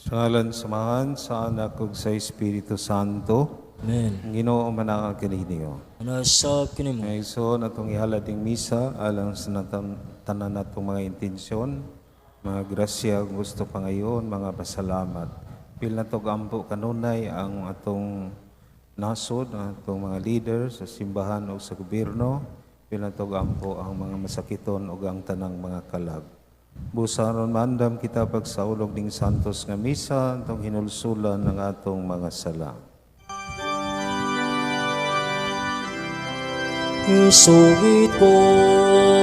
Sa ngalan sa Amahan, sa Anak ug sa Espiritu Santo. Amen. Ang Ginoo manaag kaninyo. Manasab kanimo. Mga igsoon, atong ihalad ning misa alang sa tanan natong mga intensyon, mga grasya ug gusto pangayon, mga pasalamat. Pil natog ampo kanunay ang atong nasod, ang atong mga leader sa simbahan o sa gobyerno. Pil natog ampo ang mga masakiton ug ang tanang mga kalag. Busa aron maandam kita pagsaulog ning santos nga misa, atong hinulsulan ng atong mga sala. Isugid ko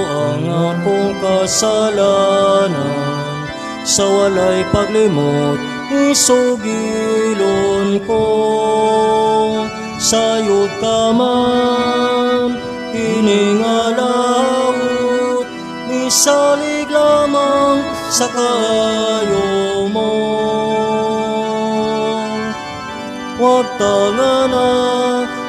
ang akong kasalanan sa walay paglimot, isugilon ko. Sayod ka man, iningalawot, misalig lamang sa kaayo mo. Huwag tangana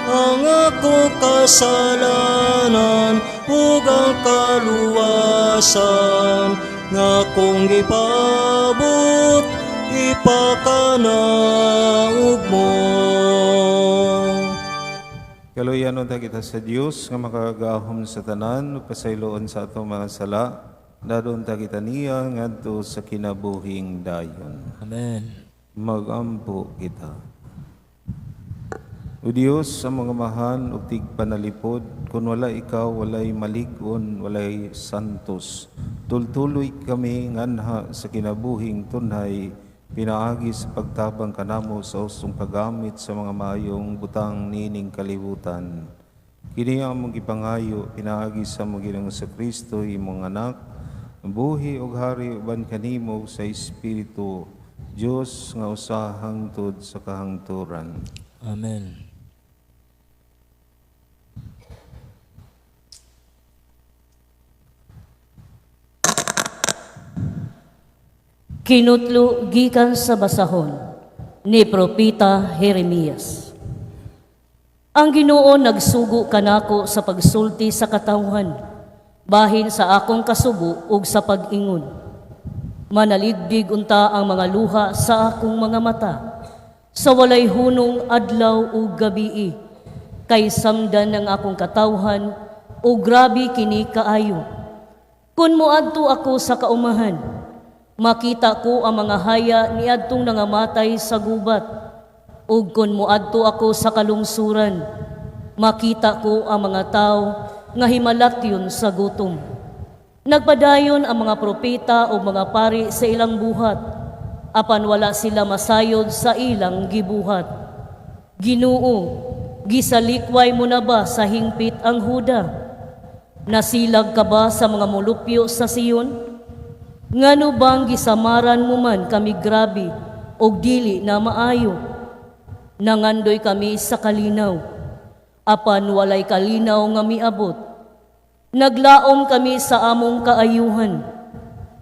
ang akong kasalanan ug ang kaluwasan nga akong gipaabot, ipakanaog mo. Kaluyan unta kita sa Dios nga makagagahom sa tanan ug pasayloon sa atong mga sala. Dadon ta kita niya ngadto sa kinabuhing dayon. Amen. Magampo kita. O Dios, sa mga amahan ug tigpanalipod, kun wala ikaw, walay malig-on, walay santos. Tultuloy kami nganha sa kinabuhing tunhay, pinaagi sa pagtabang kanamo sa usong paggamit sa mga maayong butang nining kalibutan. Kini ang among gipangayo, pinaagi sa among Ginoong sa Kristo, imong anak, buhi ug hari uban kanimo sa Espiritu, Dios nga usa hangtod sa kahangturan. Amen. Kinutlo gikan sa basahon ni Propeta Jeremias. Ang Ginoo nagsugo kanako sa pagsulti sa katawhan, bahin sa akong kasubo ug sa pag-ingon. Manaligdig unta ang mga luha sa akong mga mata, sa walay hunong adlaw ug gabii, kay samdan ang akong katawhan ug grabe kini kaayo. Kun moadto ako sa kaumahan, makita ko ang mga haya niadtong nangamatay sa gubat. Ug kun moadto ako sa kalungsuran, makita ko ang mga tawo nga himalatyon sa gutom. Nagpadayon ang mga propeta o mga pari sa ilang buhat, apan wala sila masayod sa ilang gibuhat. Ginoo, gisalikway mo na ba sa hingpit ang Huda? Nasilag ka ba sa mga mulupyo sa Sion? Ngano bang gisamaran mo man kami grabe og dili na maayo? Nangandoy kami sa kalinaw, apan walay kalinaw nga miabot. Naglaom kami sa among kaayuhan,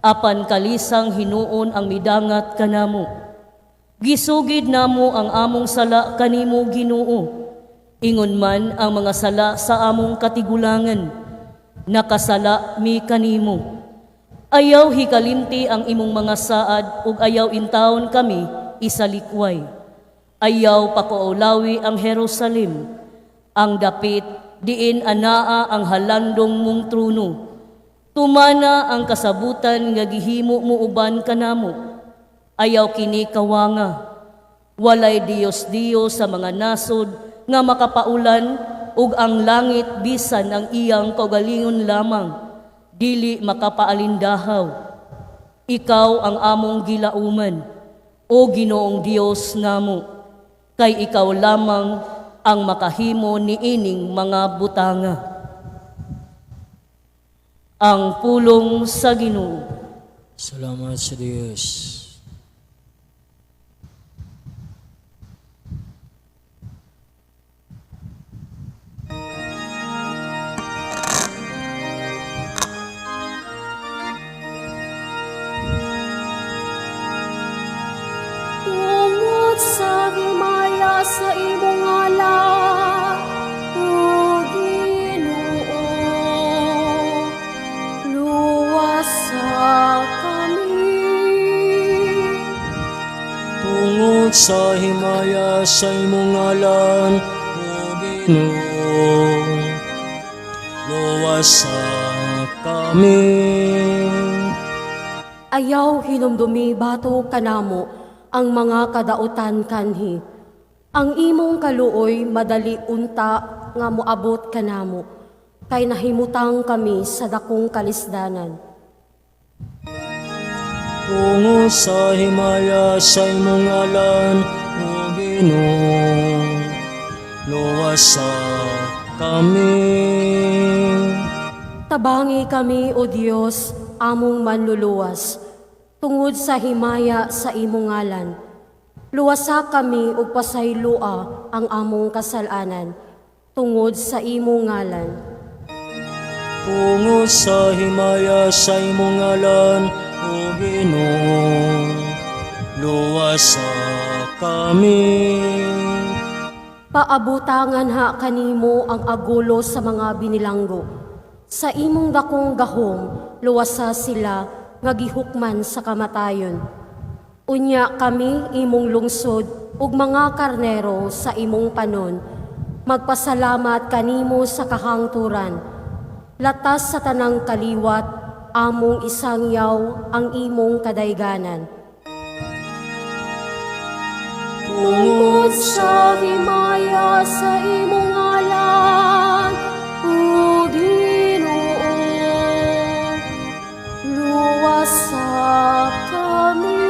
apan kalisang hinuon ang midangat kanamo. Gisugid namo ang among sala kanimo, Ginoo. Ingon man ang mga sala sa among katigulangan, nakasala mi kanimo. Ayaw hikalimti ang imong mga saad ug ayaw intawon kami isalikway. Ayaw pakuulawi ang Jerusalem, ang dapit diin anaa ang halandong mong trono. Tumana ang kasabutan nga gihimo mo uban kanamo. Ayaw kini kawanga. Walay Diyos-Diyos sa mga nasod nga makapaulan ug ang langit bisan ang iyang kaugalingon lamang dili makapaalindahaw. Ikaw ang among gilauman, o Ginoong Dios namo, kay ikaw lamang ang makahimo niining mga butanga. Ang pulong sa Ginoo. Salamat sa Diyos. Tungod sa himaya sa imong ngalan, O Ginoo, luwasa kami. Tungod sa himaya sa imong ngalan, O Ginoo, luwasa kami. Ayaw hinumdumi batok kanamo ang mga kadautan kanhi. Ang imong kaluoy madali unta nga moabot kanamo, kay nahimutang kami sa dakong kalisdanan. Tungod sa himaya sa imong ngalan, O Ginoo, luwasa kami. Tabangi kami, O Dios, among manluluwas, tungod sa himaya sa imong ngalan. Luwasa kami ug pasayloa ang among kasalanan, tungod sa imong ngalan. Tungod sa himaya sa imong ngalan, O Ginoo, luwasa kami. Paabuta nganha kanimo ang agulo sa mga binilanggo. Sa imong dakong gahom, luwasa sila nga gihukman sa kamatayon. Unya kami imong lungsod ug mga karnero sa imong panon. Magpasalamat kanimo sa kahangturan. Latas sa tanang kaliwat, among isangyaw ang imong kadayganan. Tungod sa himaya sa imong ngalan, O Ginoo, luwasa kami.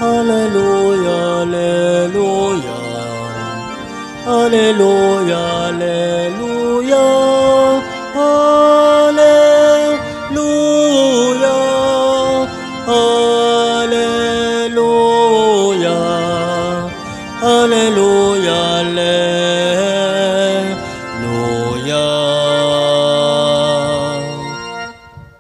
Hallelujah, hallelujah, hallelujah, hallelujah, hallelujah, hallelujah, hallelujah, hallelujah.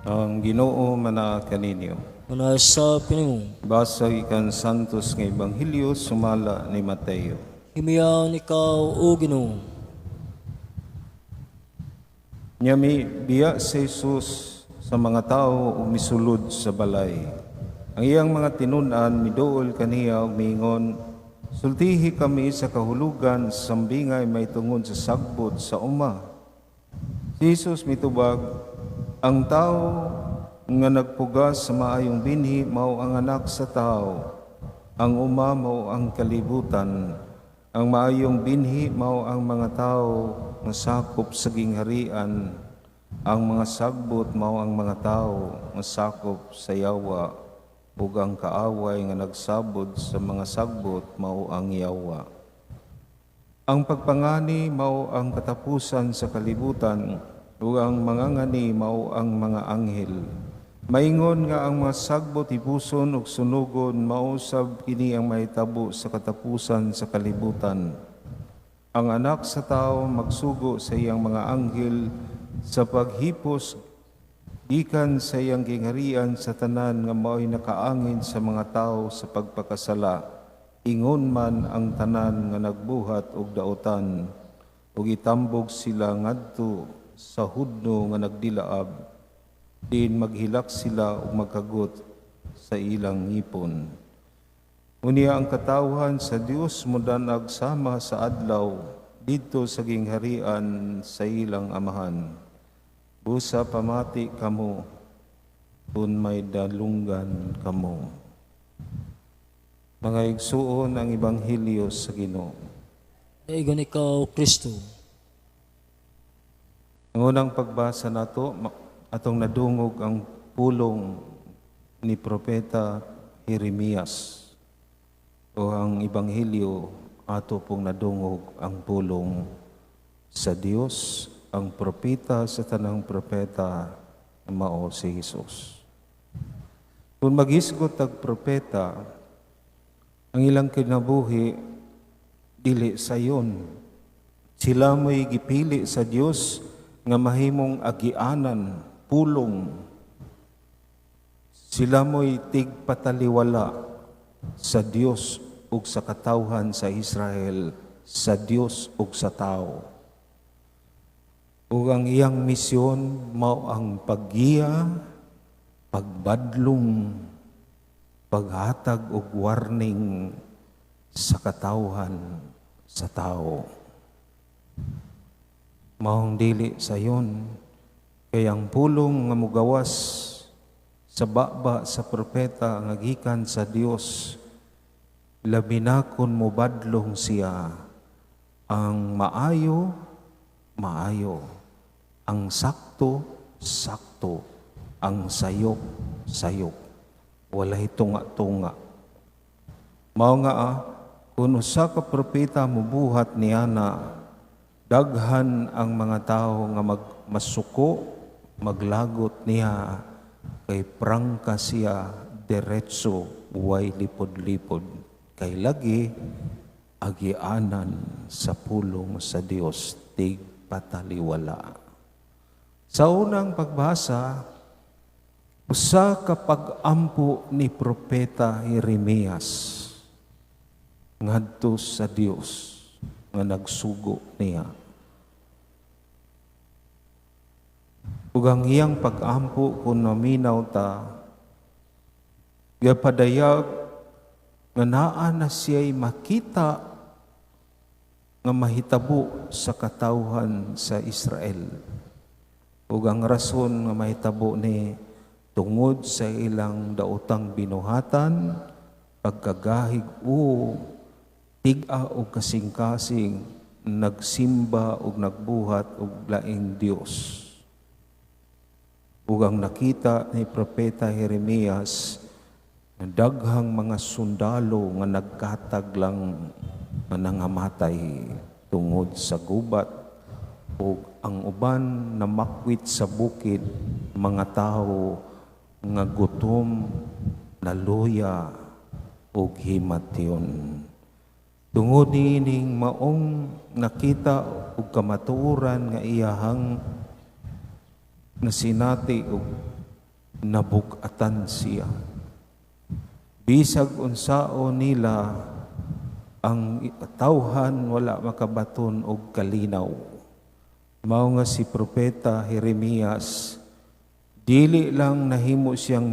Ang Ginoo manaa kaninyo. Manaa sab kanimo. Basa gikan Santos nga Ebanghelyo sumala ni Mateo. Himayaon ikaw, O Ginoo. Nya mibiya si Jesus sa mga tao ug misulod sa balay. Ang iyang mga tinun-an miduol kaniya ug miingon, "Sultihi kami sa kahulugan sa bingay mahitungod sa sagbot sa uma." Si Jesus mitubag, "Ang tao nga nagpugas sa maayong binhi mao ang Anak sa Tao. Ang uma mao ang kalibutan. Ang maayong binhi mao ang mga tao nga sakop sa gingharian. Ang mga sagbot mao ang mga tao nga sakop sa yawa. Ug ang kaaway nga nagsabod sa mga sagbot mao ang yawa. Ang pagpangani mao ang katapusan sa kalibutan, ug ang mangangani mao ang mga anghel. Maingon nga ang mga sagbot hipuson ug sunugon, mao sab kini ang mahitabo sa katapusan sa kalibutan. Ang Anak sa Tao magsugo sa iyang mga anghel sa paghipos gikan sa iyang gingharian sa tanan nga mao'y nakaangin sa mga tao sa pagpakasala. Ingon man ang tanan nga nagbuhat og dautan, ug itambog sila ngadto sa hudno nga nagdilaab, diin maghilak sila ug magkagot sa ilang ngipon. Unya ang katawhan sa Dios modanag sama sa adlaw didto sa gingharian sa ilang amahan. Busa pamati kamo kung may dalunggan kamo." Mga igsuon, ang Ebanghelyo sa Ginoo. Daigon ikaw, Kristo. Ang unang pagbasa nato, atong nadungog ang pulong ni Propeta Jeremias, o ang Ebanghelyo, ato pong nadungog ang pulong sa Dios, ang propeta sa tanang propeta, mao si Jesus. Kung maghisgot ang propeta, ang ilang kinabuhi dili sayon. Sila mo'y gipili sa Dios nga mahimong agianan, pulong. Sila mo'y tigpataliwala sa Dios ug sa katawhan sa Israel, sa Dios ug sa tao. Ug ang iyang misyon mao ang paggiya, pagbadlong, paghatag og warning sa katawhan sa tao. Maong dili sayon kay ang pulong nga mugawas sa baba sa propeta nga gikan sa Dios, labi na kon mobadlong siya, ang maayo maayo, ang sakto sakto, ang sayop sayop, walay tunga-tunga. Mao nga kung usa ka propeta mubuhat niana, daghan ang mga tao nga masuko, maglagot niya kay prangka siya, diretso, way lipod-lipod, kay lagi agianan sa pulong sa Dios, tigpataliwala. Sa unang pagbasa, usa ka pag-ampo ni Propeta Jeremias ngadto sa Dios nga nagsugo niya. Ug ang iyang pag-ampo, kung naminaw ta, gapadayag nga naa na siya'y makita nga mahitabo sa katawhan sa Israel. Ug ang rason nga mahitabo ni tungod sa ilang daotang binuhatan, pagkagahig o tig-a og kasing-kasing, nagsimba og nagbuhat og laing Dios. Ug ang nakita ni Propeta Jeremias, daghang mga sundalo nga nagkatag lang nga nangamatay tungod sa gubat, ug ang uban namakwit sa bukid, mga tawo nga gutom, naluya ug himatyon. Tungod niining maong nakita ug kamatuoran nga iyahang nasinati ug nabug-atan siya. Bisag unsao nila ang tawhan, wala makabaton og kalinaw. Mao nga si Propeta Jeremias, dili lang nahimo siyang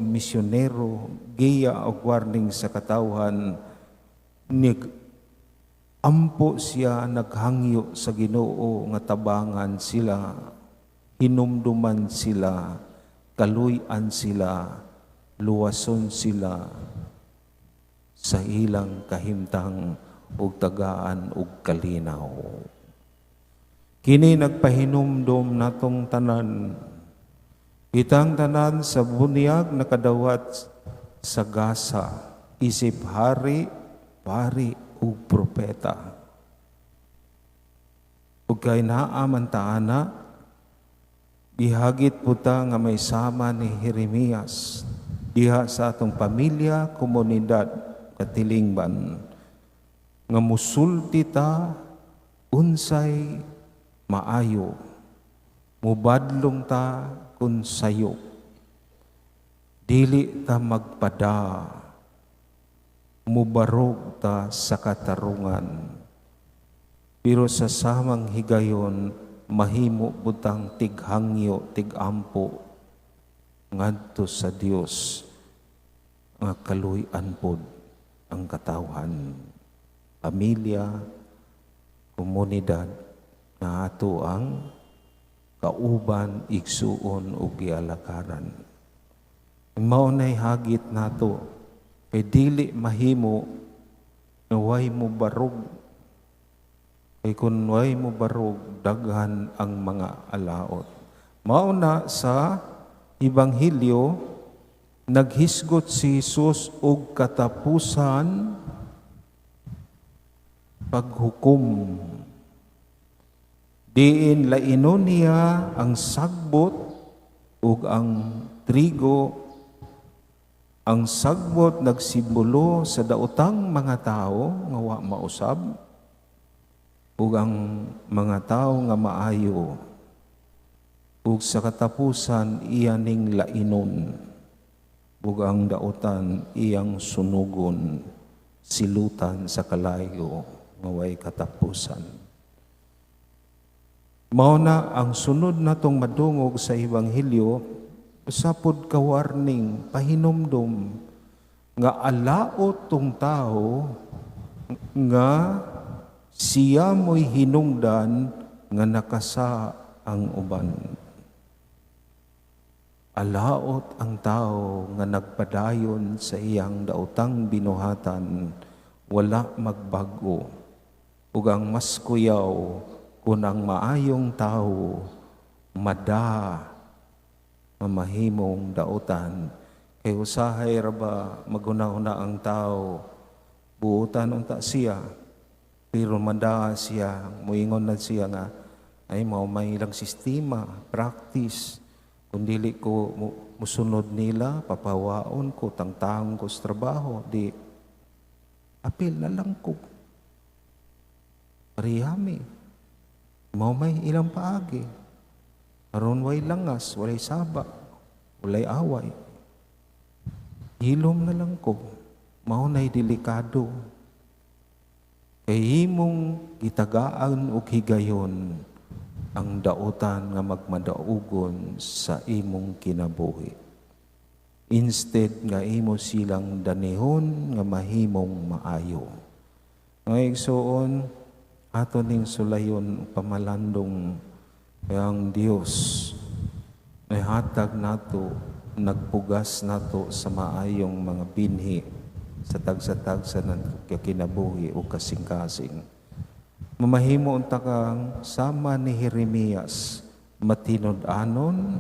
misyonero, giya og warning sa katawhan, nig ampo siya, naghangyo sa Ginoo nga tabangan sila, hinumduman sila, kaluy-an sila, luwason sila sa ilang kahimtang ug tagaan og kalinaw. Kini nagpahinumdom natong tanan. Kitang tanan sa bunyag nakadawat sa gasa isip hari, pari ug propeta. Ug kay naa man ta ana, gihagit po ta nga may sama ni Jeremias diha sa atong pamilya, komunidad, katilingban, nga musulti ta unsay maayo, mubadlong ta kun sayo, dili ta magpada, mubarog ta sa katarungan, pero sa samang higayon mahimo butang tighangyo, tigampo ngadto sa Dios nga kaluy-an pod ang katawhan, pamilya, komunidad nga ato ang kauban, igsuon ug gialakaran. Mao nay hagit nato kay dili mahimo nga way mo barog. Kay kun way mo barog, daghan ang mga alaot. Mao na sa Ebanghelyo, naghisgot si Jesus og katapusan paghukom. Diin lainon niya ang sagbot ug ang trigo. Ang sagbot nagsimbolo sa daotang mga tao nga wa mausab, ug ang mga tao nga maayo, ug sa katapusan iya ning lainon, ug ang daotan iyang sunugon, silutan sa kalayo nga way katapusan. Mao na ang sunod natong madungog sa Ebanghelyo, usa pod ka warning, pahinumdum nga alaot tong tao nga siya mo'y hinungdan nga nakasa ang uban. Alaot ang tao nga nagpadayon sa iyang daotang binuhatan, wala magbag-o. Ug ang mas kuyaw kung ang maayong tao mada mamahimong daotan. Kay usahay ra ba maghuna-huna ang tao, buotan unta siya, pero mada siya, muingon na siya nga ay mao may ilang sistema, practice. Kung dili ko musunod nila, papawaon ko, tangtang ko sa trabaho, di apil na lang ko. Parihami. Mao may ilang paagi. Aron way langas, walay saba, walay away. Hilom na lang ko. Mao na'y delikado. Kay himong gitagaan og higayon ang daotan nga magmadaugon sa imong kinabuhi. Instead nga imo silang danihon nga mahimong maayo. Mga igsoon, ato ning sulayon pamalandong ang Dios ay hatag nato, nagpugas nato sa maayong mga binhi sa tagsa-tagsa ng kinabuhi o kasing-kasing. Mamahimo unta kang sama ni Jeremias, matinud-anon,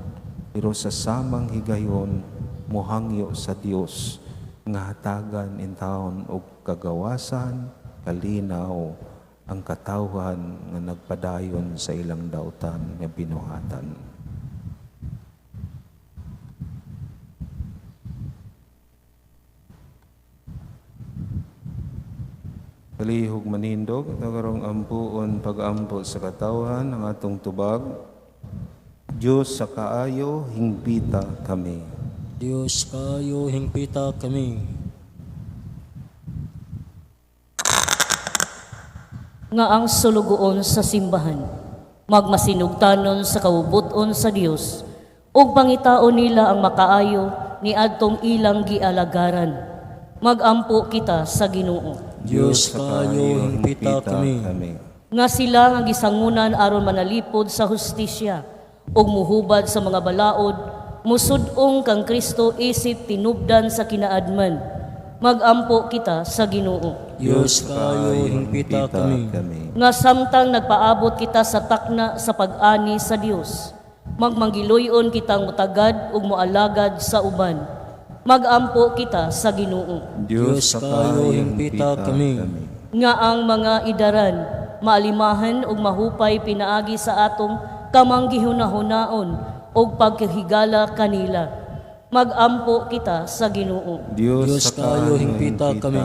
pero sa samang higayon, muhangyo sa Dios nga hatagan intawon og kagawasan, kalinaw, ang katawhan nga nagpadayon sa ilang dautan nga binuhatan. Palihog manindog, nagarong ampuon pag-ampo sa katawhan ang atong tubag. Diyos sa kaayo, hingpita kami. Diyos kaayo, hingpita kami. Nga ang sulugoon sa simbahan, magmasinugtanon sa kaubuton sa Dios, ug pangitaon nila ang makaayo niadtong ilang gialagaran. Magampo kita sa Ginoo. Diyos kaayo, hingpita kami. Nga sila nga gisangunan aron manalipod sa hustisya ug muhubad sa mga balaod, musud-ong kang Kristo isip tinubdan sa kinaadman. Magampo kita sa Ginoo. Diyos kaayo, hingpita kami. Nga samtang nagpaabot kita sa takna sa pag-ani sa Dios, magmanggiluyon kitang mutagad ug moalagad sa uban. Magampo kita sa Ginoo. Diyos kaayo, hingpita kami. Nga ang mga idaran maalimahan ug mahupay pinaagi sa atong kamanggihuna-hunaon ug pagkahigala kanila. Magampo kita sa Ginoo. Diyos Diyos kaayo, hingpita kami.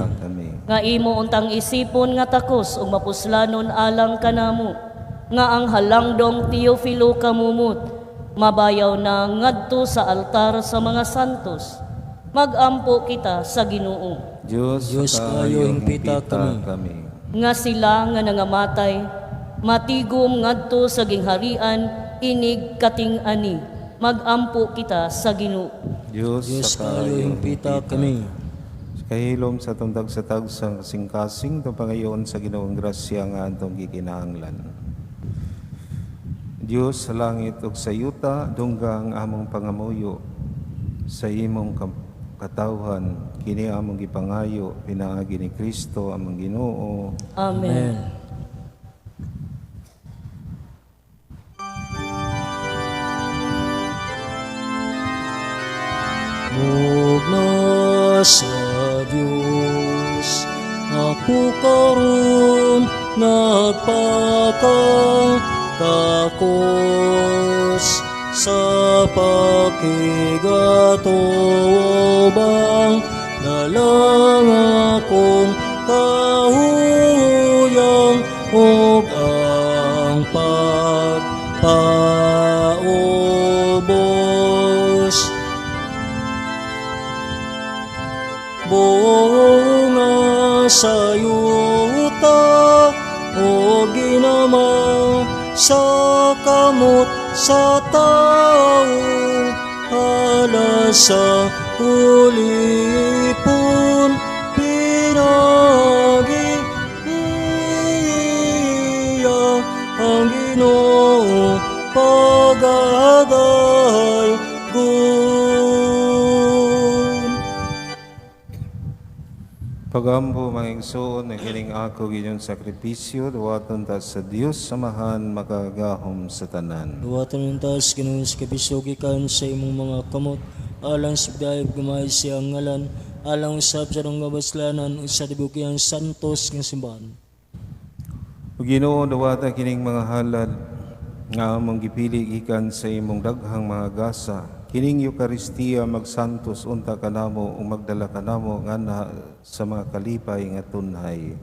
Nga imo untang isipon nga takos ug mapuslanon alang kanamo, nga ang halangdong Teofilo kamumot mabayaw na ngadto sa altar sa mga santos. Magampo kita sa Ginoo. Diyos, Diyos kaayo, kaayo, hingpita kami. Nga sila nga nangamatay matigom ngadto sa gingharian inig kating-ani. Magampo kita sa Ginoo. Diyos, Diyos kaayo, hingpita kami. Kahilom sa atong tagsa-tagsang kasing-kasing, itong pangayoon sa Ginoong grasya nga atong gikinahanglan. Diyos sa langit ug sa yuta, dungga ang among pangamuyo sa imong katawhan, kini among gipangayo pinaagi ni Kristo among Ginoo. Amen. Amen. Mugna sa Diyos, ako karon nagpakatakos sa pakigatuobang nalang akong kahuyang ug ang pagpaubos. Bunga sa yuta o ginama sa sa tao, alas sa ulipon, pinaagi niya ang Ginoo pagagay gun. Pagampo mga igsoon nga kining ako inyong sakripisyo, duwaton ta sa Dios Amahan makagagahom sa tanan. Duwaton unta sa Ginoo sa kabisog gikan sa imong mga kamot, alang sa pagdayeg gamay sa iyang ngalan, alang usab sa atong kabaslanan ug sa tibuok iyang santos nga simbahan. O Ginoo, duwata kining mga halad nga among gipili gikan sa imong daghang mga gasa. Kining Eukaristiya magsantos unta kanamo ug magdala kanamo nganha sa mga kalipay nga tunhay.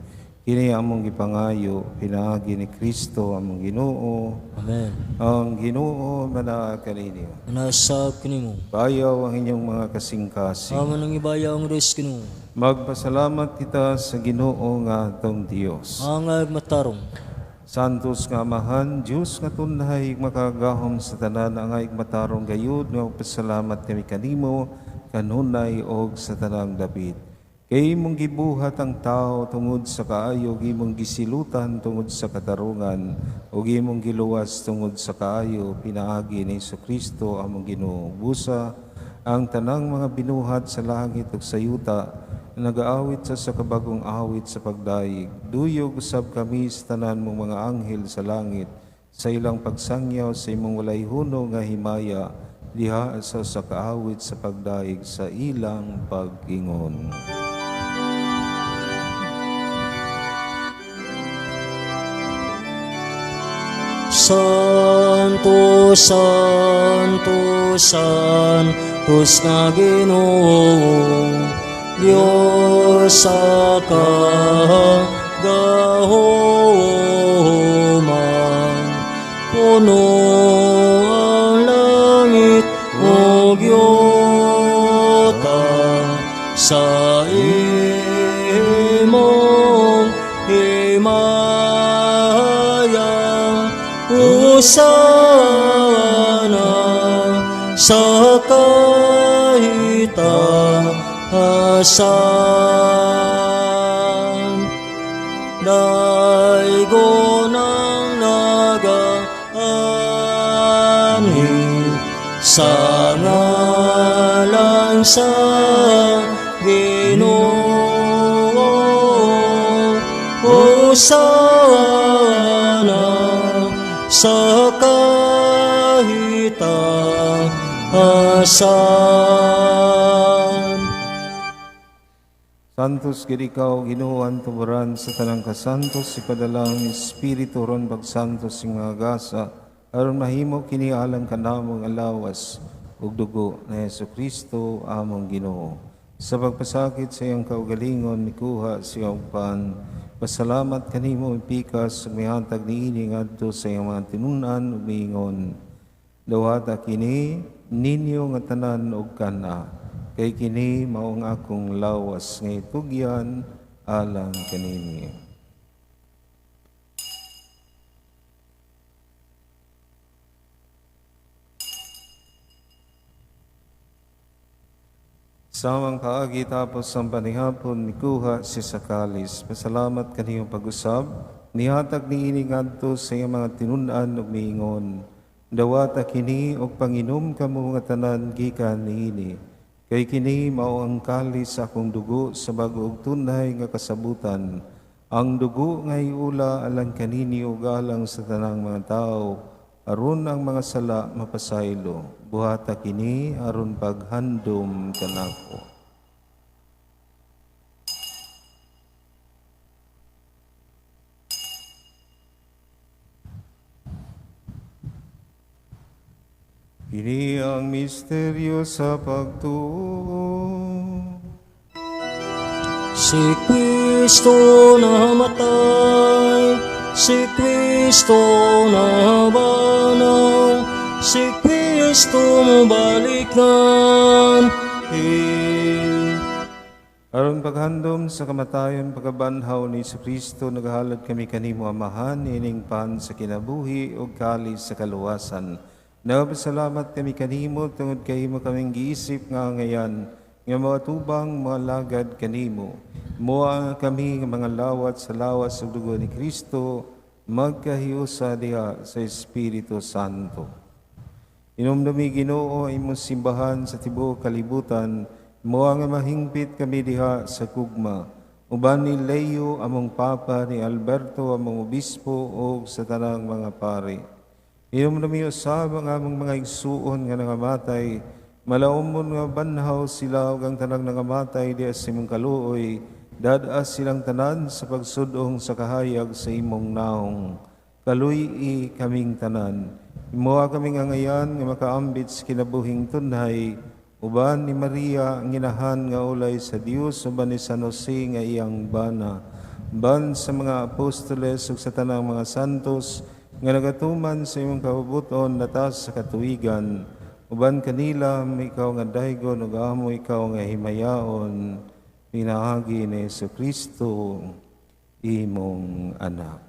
Kini among gipangayo pinaagi ni Kristo among Ginoo. Amen. Ang Ginoo manaa kaninyo. Manasab kanimo. Bayaw ang inyong mga kasing-kasing. Amo nang ibayaw ang Diyos Ginoo. Magpasalamat kita sa Ginoo nga atong Dios. Angay matarong. Santos nga Amahan, Dios nga tunhay makagahom sa tanan, angay matarong gayud nga magpasalamat kami kanimo kanunay og sa tanang dapit. Kay imong gibuhat ang tao tungod sa kaayo, imong gisilutan tungod sa katarungan, ug imong giluwas tungod sa kaayo pinaagi ni Kristo among Ginoo. Busa ang tanang mga binuhat sa langit ug sa yuta, nagaawit sa kabagong awit sa pagdayeg. Duyog usab kami sa tanan mong mga anghel sa langit, sa ilang pagsangyaw sa imong walay huno nga himaya, diha sa kaawit sa pagdayeg sa ilang pag-ingon. Santo, Santo, Santos nga Ginoo, Diyos sa kagahoman, puno ang langit ug yuta sa imong himaya. Hosana sa kahitasan. Daygon ang nagaanhi sa ngalan sa Ginoo. Hosana sa kahitasan. Santos gid ikaw, Ginoo, ang tuburan sa tanang kasantos, ipadalang Espiritu ron pagsantos sing mga gasa, aron mahimo kini alang kanamo nga lawas ug dugo na Hesus Kristo among Ginoo. Sa pagpasakit sa iyang kaugalingon, mikuha siya upan pasalamat kanimo pikas ug mihatag niini ngadto sa iyang mga tinun-an ug miingon, dawata kini ninyo nga tanan og kana, kay kini mao ang akong lawas nga itugyan alang kanini. Samang kaagi tapos ang panihapon, mikuha si Sakalis. Pasalamat kaniyong pag-usab, nihatag niini ngadto sa iyang mga tinun-an ug miingon, dawata kini og panginom kamo nga tanan gikan niini, kay kini mao ang kalis sa akong dugo sa bag-o ug tunay nga kasabutan, ang dugo nga iula alang kanini ug alang sa tanang mga tawo, aron ang mga sala mapasaylo. Buhata kini aron paghandom kanako. Kini ang misteryo sa pagtuo. Si Kristo namatay, si Kristo nabanaw, si Kristo mobalik nan. Aron paghandom sa kamatayon, pagkabanhaw ni Kristo, naghalad kami kanimo Amahan, ining pan sa kinabuhi ug kalis sa kaluwasan. Nagpasalamat kami kanimo tungod kay imo kaming giisip nga angayan nga mga tubang mga lagad kanimo. Moa kami nga mga lawat sa lawas ug dugo ni Kristo magkahiusa diha sa Espiritu Santo. Hinumdumi, Ginoo, ang imong simbahan sa tibuok kalibutan, moa nga mahingpit kami diha sa gugma. Uban ni Leo among Papa, ni Alberto among Obispo ug sa tanang mga pari. Hinumdumi usab ang among mga igsuon nga nangamatay, malaumon nga banhaw sila ug ang tanang nangamatay diha sa imong kaluoy, dad-a silang tanan sa pagsudong sa kahayag sa imong naong. Kaluy-i kaming tanan. Imoha kaming angayan nga makaambit sa kinabuhing tunhay, uban ni Maria ang inahan nga ulay sa Dios, uban ni San Jose nga iyang bana, uban sa mga apostoles ug sa tanang mga santos nga nagatuman sa imong kabubut-on latas sa katuigan, uban kanila ikaw nga daygon ug amo ikaw nga himayaon, pinaagi ni Kristo imong anak.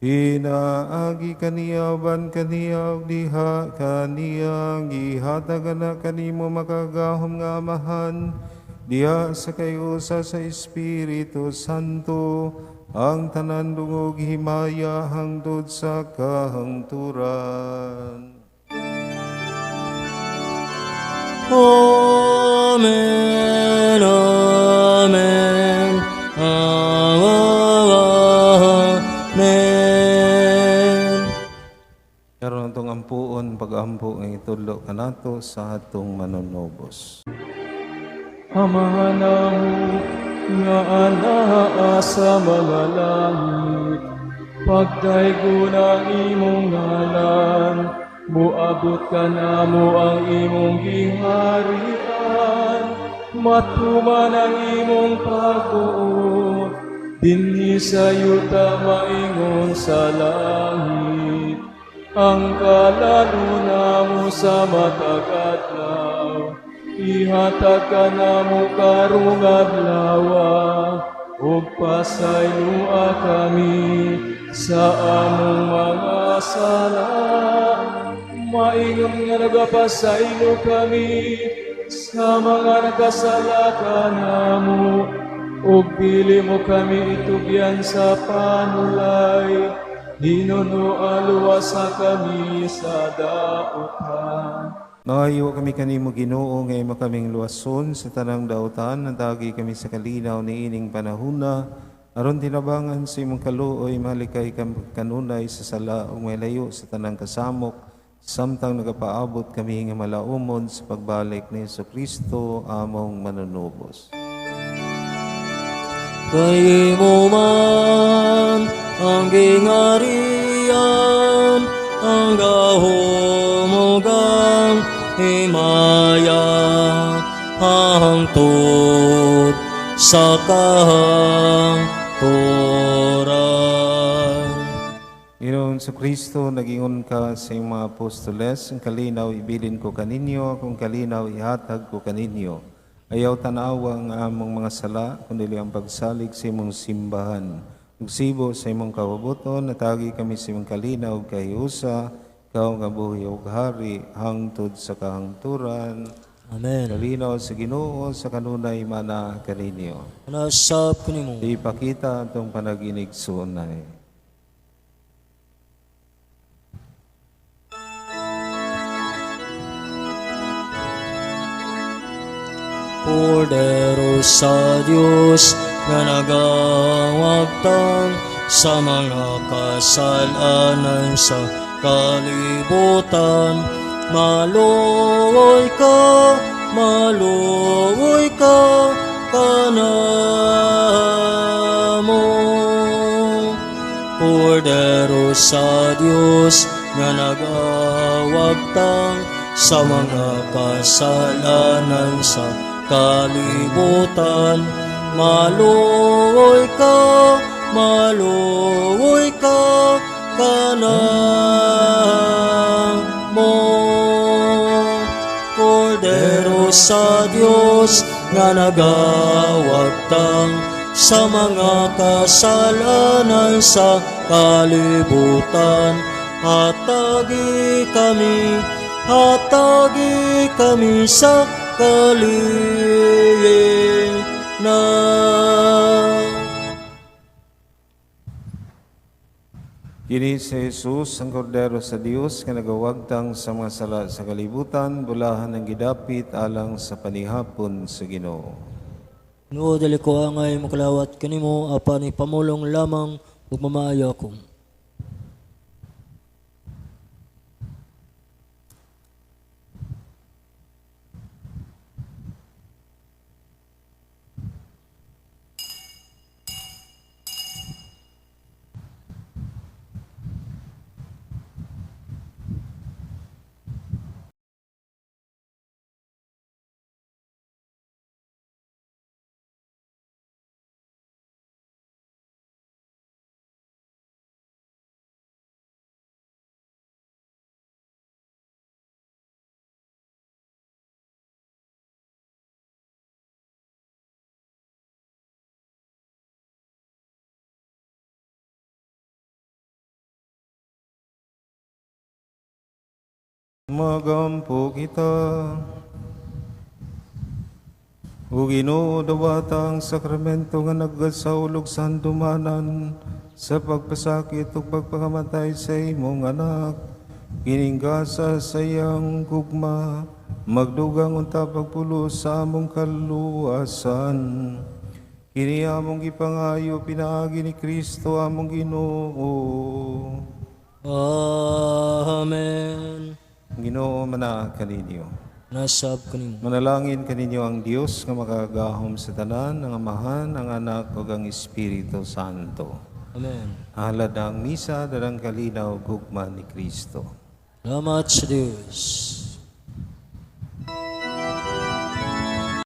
Pinaagi kaniya, uban kaniya, ug diha kaniya, gihatag ana kanimo makagagahom nga Amahan, diha sa kayusa sa Espiritu Santo, ang tanan dungog himaya hangtod sa kahangturan. Amen. Amen. Amen. Karon atong ampuon pag-ampo nga itudlo kanato sa atong Manunubos. Amahan namo nga anaa sa mga langit, pagdaygon ang imong ngalan, muabot kanamo ang imong gingharian, matuman ang imong pagbuot, dinhi sa yuta maingon sa langit. Ang kalan-on namo sa matag adlaw, ihatag kanamo karong adlawa, ug pasayloa kami sa among mga sala, maingon nga nagapasaylo kami sa mga nakasala kanamo, ug dili mo kami itugyan sa panulay, hinunoa luwasa kami sa dautan. Nangayo kami kanimo, Ginoo, nga imo kaming luwason sa tanang dautan, hatagi kami sa kalinaw niining panahuna aron tinabangan sa imong kaluoy malikay kami kanunay sa sala ug malayo sa tanang kasamok samtang nagapaabot kami nga malaumon sa pagbalik ni Kristo among manunubos. Kay imo man ang gingharian, ang gahom ug ang himaya, hangtod sa kahangturan. Ginoong Kristo, nagingon ka sa iyong mga apostoles, ang kalinaw ibilin ko kaninyo, akong kalinaw ihatag ko kaninyo. Ayaw tanawa ang among mga sala, kundi ang pagsalig sa imong simbahan. Ug sibo sa imong kabubut-on, hatagi kami sa imong kalinaw ug kahiusa, ikaw nga buhi ug hari, hangtod sa kahangturan. Amen. Kalinaw sa Ginoo sa kanunay mana kaninyo. Nasab kanimo. Ipakita atong panaginigsuonay. Kordero sa Dios nga nagawagtang sa mga kasalanan sa kalibutan. Maluoy ka kanamo. Kordero sa Dios nga nagawagtang sa mga kasalanan sa kalibutan. Maluoy ka kanamo. Kordero sa Dios nga nagawagtang sa mga kasalanan sa kalibutan. Hatagi kami, hatagi kami sa kalinaw. Kini si Jesus, ang Kordero sa Dios nga nagawagtang sa mga sala sa kalibutan, bulahan ang gidapit alang sa panihapon sa Ginoo. Ginoo, dili ko angay makalawat kanimo, apan ipamulong lamang ug mamaayo ako. Magampo kita. O Ginoo, dawata ang sakramento nga nagsaulog sa handumanan sa pagpasakit ug pagpakamatay sa imong anak. Kining gasa sa iyang gugma, magdugang unta pagpulos sa among kaluwasan. Kini among gipangayo pinaagi ni Kristo among Ginoo. Amen. Ginoo manaa kaninyo. Nasab kanimo. Manalangin kaninyo ang Dios nga makagagahom sa tanan, ang Amahan, ang Anak ug ang Espiritu Santo. Amen. Halad ang misa, dalang kalinaw, gugma ni Kristo. Salamat sa Diyos.